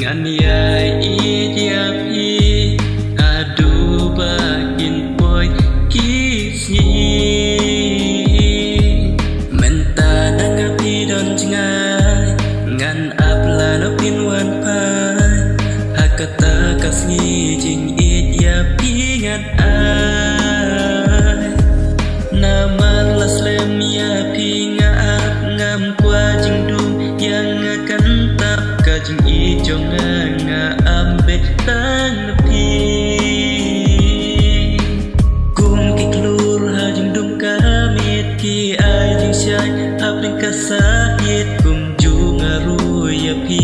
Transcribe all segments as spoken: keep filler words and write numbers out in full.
Ngan ïai ïeit ïa phi haduh ba kin poi ki sngi. Mynta na ka phi don jngai, ngan ap lano phin wan phai. Ha kata ka sngi jingïeit ïa phi ngan ai. Namar la slem ïa phi nga ap, ngam kwah jingdum ïa nga kan tap, ka jingïeit jong nga nga ap beit tang na phi. Kum ki khlur ha jingdum ka miet, ki ai jingshai hapdeng ka sahit, kum ju nga ruh ïa phi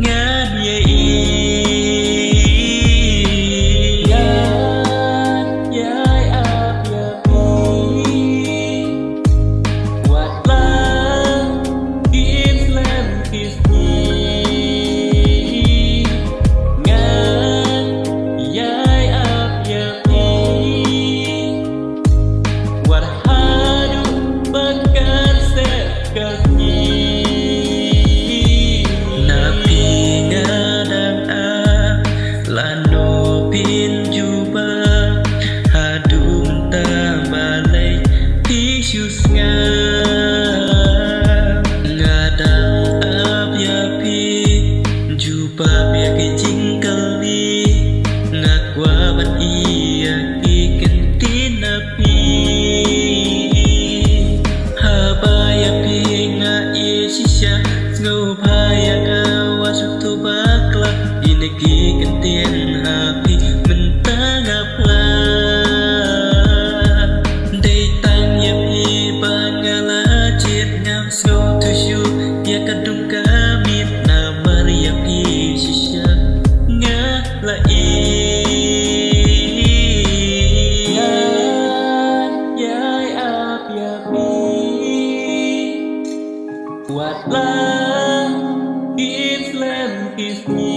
ngan ïa ïeit. Ngan ïai ap ïa phi wat la kin slem ki sngi. Ngan ïai ap ïa phi wat haduh ba kan sep ka sngi. Na phi nga dang ap, lano phin jubab, haduh mynta balei phi shu sngap? Nga dang ap ïa phi, jubab ïa ki jingkylli, nga kwah ban ïa ki ktien na phi. Haba ïa phi nga ïeit shisha, sngewbha ïa nga wat sngewthuh bakla. Ine ki ktien ha phi mynta nga phla. Dei tang ïa phi ba nga la jied, ngam sngewthuh shuh ïa ka dum ka miet, namar ïa phi shisha nga la ïeit. Ngan ïai ap ïa phi wat la kin slem ki sngi.